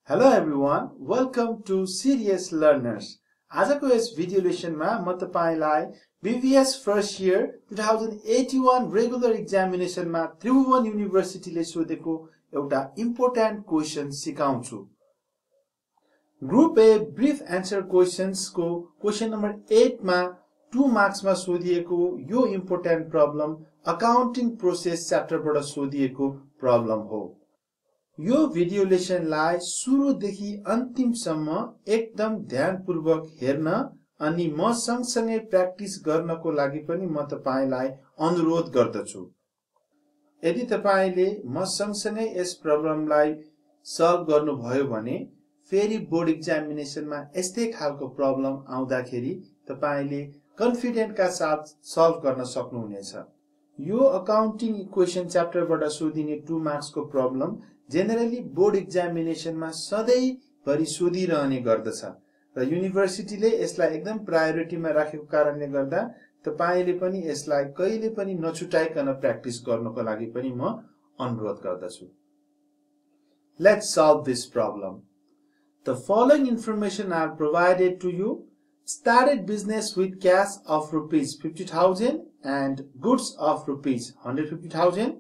Hello everyone, welcome to Serious Learners. आजको यस video लेसनमा म तपाईलाई BVS फर्स्ट इयर 2081 रेगुलर एक्जामिनेसनमा त्रिभुवन युनिभर्सिटीले सोधेको एउटा इम्पोर्टेन्ट क्वेशन सिकाउँछु। Group A brief answer questions को क्वेशन नम्बर 8 मा 2 मार्क्स मा सोधिएको यो इम्पोर्टेन्ट प्रब्लम अकाउन्टिङ प्रोसेस च्याप्टरबाट सोधिएको प्रब्लम हो। यो भिडियो लेसनलाई सुरुदेखि अन्तिमसम्म एकदम ध्यानपूर्वक हेर्न अनि म सँगसँगै प्र्याक्टिस गर्नको लागि पनि म तपाईलाई अनुरोध गर्दछु। यदि तपाईले म सँगसँगै यस प्रब्लमलाई सल्भ गर्नुभयो भने फेरि बोर्ड एक्जामिनेसनमा यस्तै खालको प्रब्लम आउँदाखेरि तपाईले कन्फिडेन्टका साथ सल्भ गर्न सक्नुहुनेछ। यो अकाउन्टिङ इक्वेसन च्याप्टरबाट सोधिने 2 मार्क्स को प्रब्लम जेनरली बोर्ड एक्जामिनेसनमा सधैं भरि सोधिरहने गर्दछ र युनिभर्सिटीले यसलाई एकदम प्रायोरिटीमा राखेको कारणले गर्दा तपाईले पनि यसलाई कहिले पनि नछुटाइकन प्र्याक्टिस गर्नको लागि पनि म अनुरोध गर्दछु। Let's solve this problem. The following information are provided to you. Started business with cash of rupees 50,000 and goods of rupees 150,000.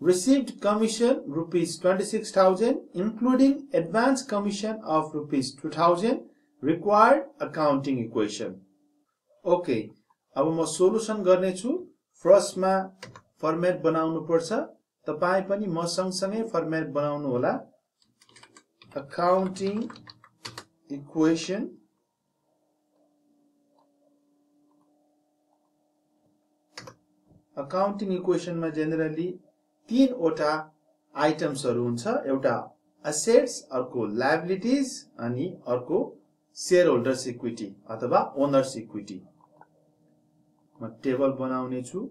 Received commission rupees 26,000 including advance commission of rupees 2,000. Required accounting equation. Okay, अब म solution गर्ने छु। First मा format बनाउनु पर्छ। तपाई पनि म सँगसँगै फर्मेट बनाउनु होला। अकाउन्टिङ इक्वेसन अकाउन्टिङ इक्वेसनमा जेनरली 3 वटा आइटम्सहरु हुन्छ। एउटा असेट्स, अर्को लायबिलिटीज अनि अर्को शेयर होल्डर्स इक्विटी अथवा ओनर्स इक्विटी। म टेबल बनाउने छु।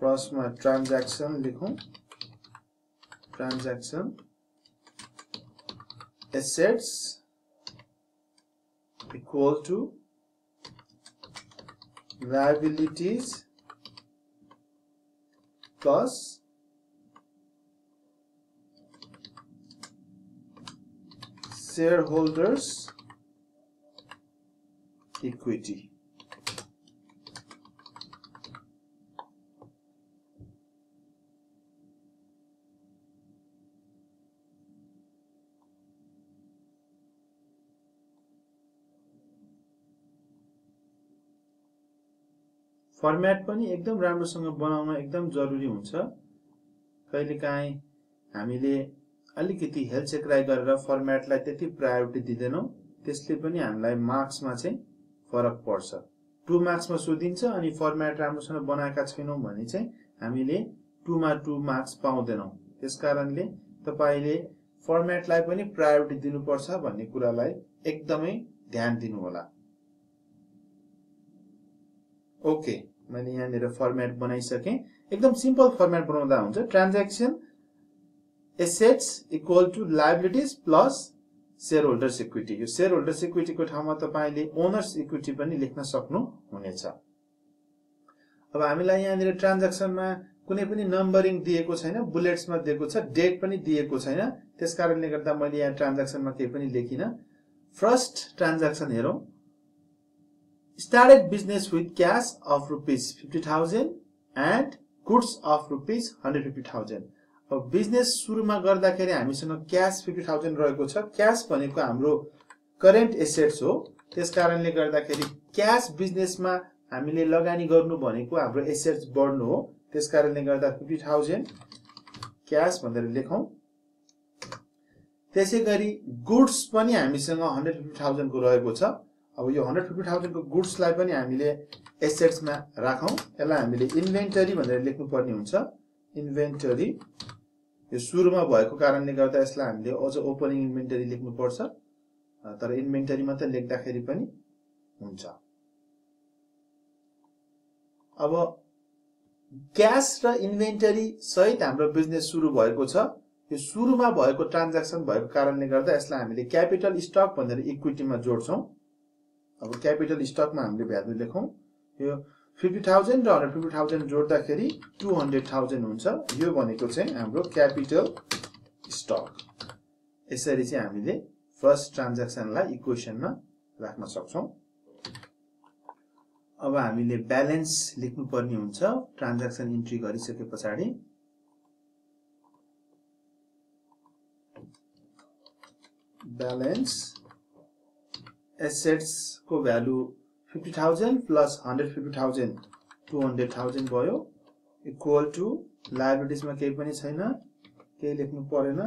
फर्स्ट में ट्रांजैक्शन लिखूं। Transaction assets equal to liabilities plus share holders equity. Format पनि एकदम राम्रोसँग बनाउन एकदम जरुरी हुन्छ। कहिलेकाहीँ हामीले अलिकति हेलचेक्राइ गरेर फर्मेटलाई त्यति प्रायोरिटी दिदैनौं, त्यसले पनि हामीलाई मार्क्समा चाहिँ फरक पर्छ। 2 मार्क्समा सोधिन्छ अनि फर्मेट राम्रोसँग बनाएका छैनौं भने चाहिँ हामीले 2 मा 2 मार्क्स पाउँदैनौं। त्यसकारणले तपाईले फर्मेटलाई पनि प्रायोरिटी दिनुपर्छ भन्ने कुरालाई एकदमै ध्यान दिनु होला। ओके, मैले यहाँनिर फर्मेट बनाइसके। एकदम सिम्पल फर्मेट बनाउँदा हुन्छ। Transaction assets equal to liabilities plus share holders equity. यो शेयर होल्डर्स इक्विटी को ठाउँमा तपाईले ओनर्स इक्विटी पनि लेख्न सक्नु हुनेछ। अब हामीलाई यहाँनिर ट्रान्जैक्सनमा कुनै पनि नम्बरिङ दिएको छैन, बुलेट्समा दिएको छ, डेट पनि दिएको छैन। त्यसकारणले गर्दा मैले यहाँ ट्रान्जैक्सनमा केही पनि लेखिन। फर्स्ट ट्रान्जैक्सन हेरौं। Started business with cash of rupees 50,000 and goods of rupees 150,000. अब बिजनेस सुरुमा गर्दाखेरि हामीसँग क्याश 50,000 रहेको छ। क्याश भनेको हाम्रो करेन्ट एसेट्स हो। त्यसकारणले गर्दाखेरि क्याश बिजनेसमा हामीले लगानी गर्नु भनेको हाम्रो एसेट्स बढ्नु हो। त्यसकारणले गर्दा 50,000 क्याश भनेर लेखौं। त्यसैगरी गुड्स पनि हामीसँग 150,000 को रहेको छ। अब यो 150,000 को गुड्स लाई पनि हामीले एसेट्स मा राखौं। यसलाई हामीले इन्भेन्टरी भनेर लेख्नु पर्ने हुन्छ। इन्भेन्टरी यो सुरुमा भएको कारणले गर्दा यसलाई हामीले अझ ओपनिङ इन्भेन्टरी लेख्नु पर्छ, तर इन्भेन्टरी मात्र लेख्दाखेरि पनि हुन्छ। अब क्याश र इन्भेन्टरी सहित हाम्रो बिजनेस सुरु भएको छ। यो सुरुमा भएको ट्रान्ज्याक्सन भएको कारणले गर्दा यसलाई हामीले क्यापिटल स्टक भनेर इक्विटीमा जोड्छौं। अब क्यापिटल स्टकमा हामीले भ्यालु लेखौं। यो 50,000 र 150,000 जोड्दाखेरि 200,000 हुन्छ। यो भनेको चाहिँ हाम्रो क्यापिटल स्टक। यसरी चाहिँ हामीले फर्स्ट ट्रान्ज्याक्सनलाई इक्वेसनमा राख्न सक्छौं। अब हामीले ब्यालेन्स लेख्नु पर्ने हुन्छ ट्रान्ज्याक्सन इन्ट्री गरिसकेपछि। ब्यालेन्स एसेट्स को भ्यालु 50,000 प्लस 150,000 200,000 भयो इक्वल टु लायबिलिटीज मा केही पनि छैन, केही लेख्नु परेन,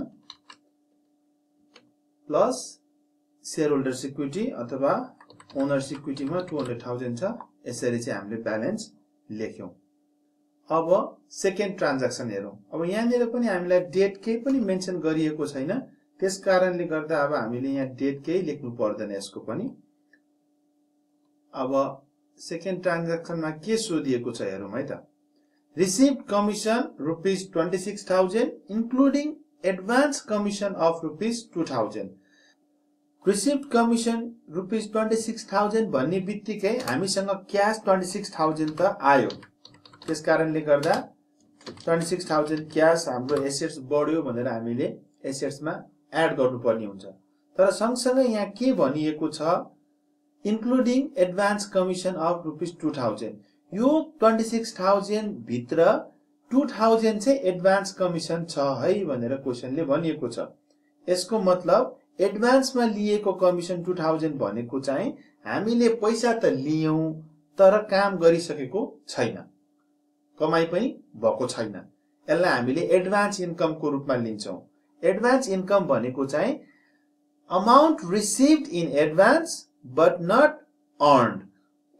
प्लस शेयर होल्डर्स इक्विटी अथवा ओनर्स इक्विटीमा 200,000 छ। यसरी चाहिँ हामीले ब्यालेन्स लेख्यौं। अब सेकेन्ड ट्रान्ज्याक्सन हेरौं। अब यहाँनिर पनि हामीलाई डेट केही पनि मेन्सन गरिएको छैन, त्यसकारणले गर्दा अब हामीले यहाँ डेट केही लेख्नु पर्दैन यसको पनि। अब सेकेन्ड ट्रान्ज्याक्सनमा के सोधिएको छ हेरौं है त। Received commission ₹26,000 including advance commission of ₹2,000। Received commission ₹26,000 भन्ने बित्तिकै हामीसँग क्याश 26,000 त आयो। त्यसकारणले गर्दा 26,000 क्याश हाम्रो एसेट्स बढ्यो भनेर हामीले एसेट्समा एड गर्नुपर्ने हुन्छ। तर सँगसँगै यहाँ के भनिएको छ, इन्क्लुडिङ एडभान्स कमिसन अफ ₹2,000। यो 26,000 भित्र 2,000 चाहिँ एडभान्स कमिसन छ है भनेर क्वेशनले भनिएको छ। यसको मतलब एडभान्समा लिएको कमिसन 2,000 भनेको चाहिँ हामीले पैसा त लियौं तर काम गरिसकेको छैन, कमाई पनि भएको छैन। यसलाई हामीले एडभान्स इन्कमको रूपमा लिन्छौं। एडभान्स इन्कम भनेको चाहिँ amount received in advance but not earned.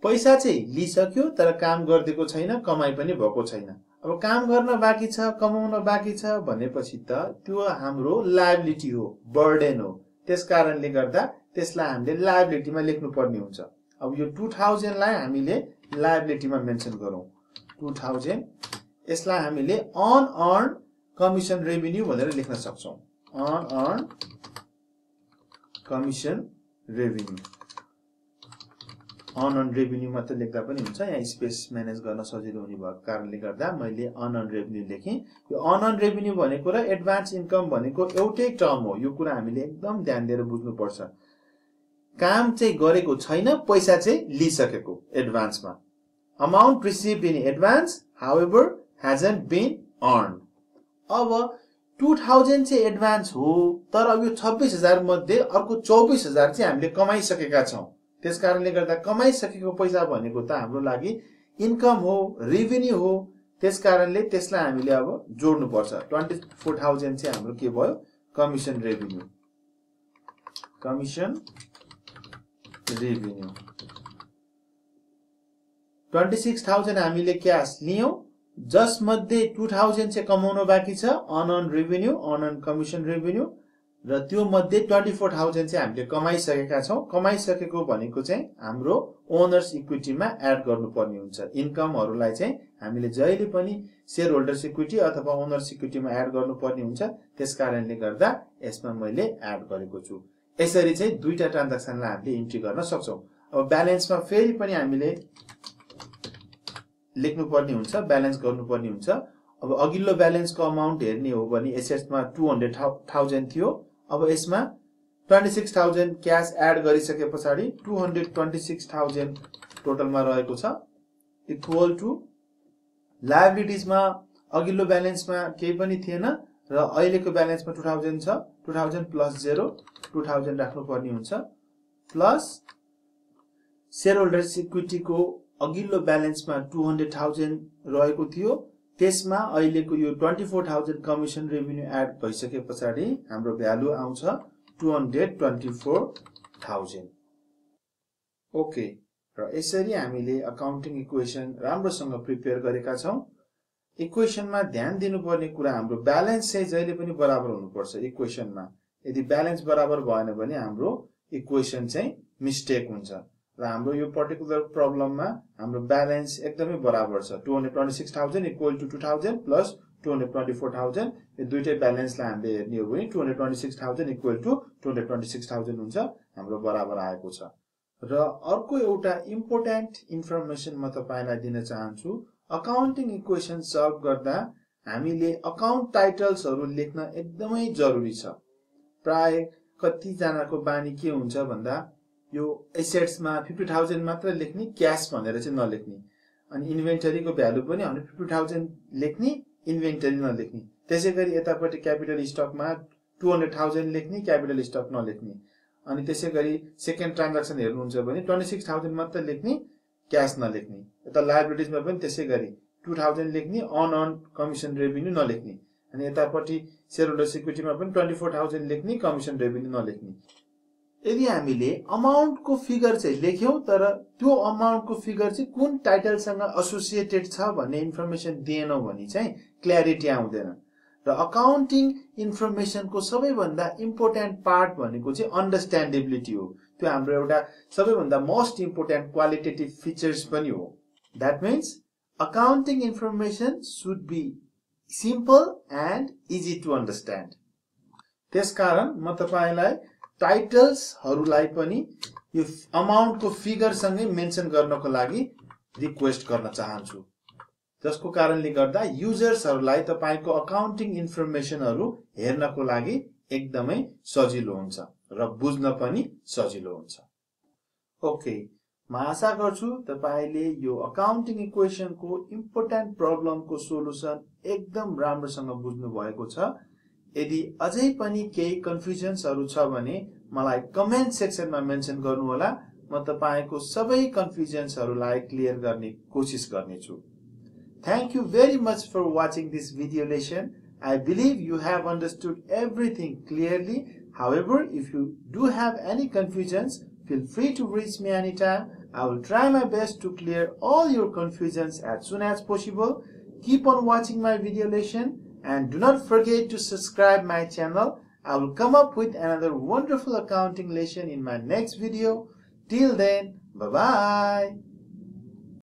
पैसा चाहिँ लिसक्यो तर काम गर्दिएको छैन, कमाई पनि भएको छैन। अब काम गर्न बाँकी छ, कमाउन बाँकी छ भनेपछि त त्यो हाम्रो लायबिलिटी हो, बर्डन हो। त्यसकारणले गर्दा त्यसलाई हामीले लायबिलिटीमा लेख्नु पर्ने हुन्छ। अब यो 2,000 लाई हामीले लायबिलिटीमा मेन्सन गरौं। 2,000 यसलाई हामीले अनअर्न्ड कमिसन रेभिन्यू भनेर लेख्न सक्छौं। Unearned commission revenue. Unearned revenue मात्र लेख्दा पनि हुन्छ, यहाँ स्पेस म्यानेज गर्न सजिलो हुने भएको कारणले गर्दा मैले अनअर्न्ड रेभिन्यू लेखेँ। यो अनअर्न्ड रेभिन्यू भनेको र एडभान्स इन्कम भनेको एउटै टर्म हो। यो कुरा हामीले एकदम ध्यान दिएर बुझ्नुपर्छ। काम चाहिँ गरेको छैन, पैसा चाहिँ लिइसकेको एडभान्समा। Amount received in advance however hasn't been earned। अब 2,000 चाहिँ एडभान्स हो, तर अब यो 26,000 मध्ये अर्को 24,000 चाहिँ हामीले कमाइसकेका छौं। त्यसकारणले गर्दा कमाइसकेको पैसा भनेको त हाम्रो लागि इन्कम हो, रेभिन्यू हो। त्यसकारणले त्यसलाई हामीले अब जोड्नु पर्छ। 24,000 चाहिँ हाम्रो के भयो, कमिसन रेभिन्यू। कमिसन रेभिन्यू 26,000 हामीले क्याश लियौं, जसमध्ये 2,000 चाहिँ कमाउन बाँकी छ, unearned revenue, unearned commission revenue, र त्यो मध्ये 24,000 चाहिँ हामीले कमाइसकेका छौं। कमाइसकेको भनेको चाहिँ हाम्रो ओनर्स इक्विटीमा एड गर्नुपर्ने हुन्छ। इन्कमहरुलाई चाहिँ हामीले जहिले पनि शेयर होल्डर्स इक्विटी अथवा ओनर्स इक्विटीमा एड गर्नुपर्ने हुन्छ। त्यसकारणले गर्दा यसमा मैले एड गरेको छु। यसरी चाहिँ दुईटा ट्रान्ज्याक्सनलाई हामीले इन्ट्री गर्न सक्छौं। अब ब्यालेन्समा फेरि पनि हामीले लेख्नुपर्ने हुन्छ, ब्यालेन्स गर्नुपर्ने हुन्छ। अब अघिल्लो ब्यालेन्सको अमाउन्ट हेर्ने हो भने एसेट्समा 200,000 थियो। अब यसमा 26,000 क्याश एड गरिसकेपछि 226,000 टोटलमा रहेको छ, इक्वल टु लायबिलिटीजमा अघिल्लो ब्यालेन्समा केही पनि थिएन र अहिलेको ब्यालेन्समा 2,000 छ। 2,000 प्लस 0 2,000 राख्नुपर्ने हुन्छ, प्लस शेयर होल्डर्स इक्विटीको अघिल्लो ब्यालेन्समा 200,000 रहेको थियो, त्यसमा अहिलेको यो 24,000 कमिसन रेभिन्यू एड भइसकेपछि हाम्रो भ्यालु आउँछ 224,000। ओके, र यसरी हामीले अकाउन्टिङ इक्वेसन राम्रोसँग प्रिपेयर गरेका छौं। इक्वेसनमा ध्यान दिनुपर्ने कुरा हाम्रो ब्यालेन्स चाहिँ जहिले पनि बराबर हुनुपर्छ इक्वेसनमा। यदि ब्यालेन्स बराबर भएन भने हाम्रो इक्वेसन चाहिँ मिस्टेक हुन्छ। र हाम्रो यो पर्टिकुलर प्रब्लममा हाम्रो ब्यालेन्स एकदमै बराबर छ। 226,000 इक्वल टु 2,000 प्लस 224,000। यो दुईटै ब्यालेन्सलाई हामीले हेर्ने हो भने 226,000 इक्वल टु 226,000 हुन्छ, हाम्रो बराबर आएको छ। र अर्को एउटा इम्पोर्टेन्ट इन्फर्मेसन म तपाईलाई दिन चाहन्छु। अकाउन्टिङ इक्वेसन सल्भ गर्दा हामीले अकाउन्ट टाइटल्सहरु लेख्न एकदमै जरुरी छ। प्राय कति जनाको बानी के हुन्छ भन्दा यो एसेट्समा 50,000 मात्र लेख्ने, क्याश भनेर चाहिँ नलेख्ने, अनि इन्भेन्टरीको भ्यालु पनि 150,000 लेख्ने, इन्भेन्टरी नलेख्ने। त्यसैगरी यतापटि क्यापिटल स्टकमा 200,000 लेख्ने, क्यापिटल स्टक नलेख्ने। अनि त्यसैगरी सेकेन्ड ट्रान्ज्याक्सन हेर्नुहुन्छ भने 26,000 मात्र लेख्ने, क्याश नलेख्ने। यता लायबिलिटिजमा पनि त्यसैगरी 2,000 लेख्ने, अन कमिसन रेभिन्यू नलेख्ने। अनि यतापटि शेयरहोल्डर्स इक्विटीमा पनि 24,000 लेख्ने, कमिसन रेभिन्यू नलेख्ने। यदि हामीले अमाउन्टको फिगर चाहिँ लेख्यौं तर त्यो अमाउन्टको फिगर चाहिँ कुन टाइटलसँग एसोसिएटेड छ भन्ने इन्फर्मेसन दिएनौं भने चाहिँ क्ल्यारिटी आउँदैन। र अकाउन्टिङ इन्फर्मेसनको सबैभन्दा इम्पोर्टेन्ट पार्ट भनेको चाहिँ अन्डरस्ट्यान्डेबिलिटी हो। त्यो हाम्रो एउटा सबैभन्दा मोस्ट इम्पोर्टेन्ट क्वालिटेटिभ फिचर्स पनि हो। That means accounting information should be simple and easy to understand. त्यसकारण म तपाईलाई टाइटल्सहरुलाई पनि यो अमाउन्टको फिगर सँगै मेन्सन गर्नको लागि रिक्वेस्ट गर्न चाहन्छु, जसको कारणले गर्दा युजर्सहरुलाई तपाईको अकाउन्टिङ इन्फर्मेसनहरु हेर्नको लागि एकदमै सजिलो हुन्छ र बुझ्न पनि सजिलो हुन्छ। ओके, म आशा गर्छु तपाईले यो अकाउन्टिङ इक्वेसनको इम्पोर्टेन्ट प्रब्लमको सोलुसन एकदम राम्रोसँग बुझ्नु भएको छ। यदि अझै पनि केही कन्फ्युजन्सहरु छ भने मलाई कमेन्ट सेक्सनमा मेन्सन गर्नु होला। म तपाईको सबै कन्फ्युजन्सहरुलाई क्लियर गर्ने कोशिश गर्नेछु। Thank you very much for watching this video lesson. I believe you have understood everything clearly. However, if you do have any confusions, feel free to reach me anytime. I will try my best to clear all your confusions as soon as possible. Keep on watching my video lesson and do not forget to subscribe my channel. I will come up with another wonderful accounting lesson in my next video. Till then, bye-bye.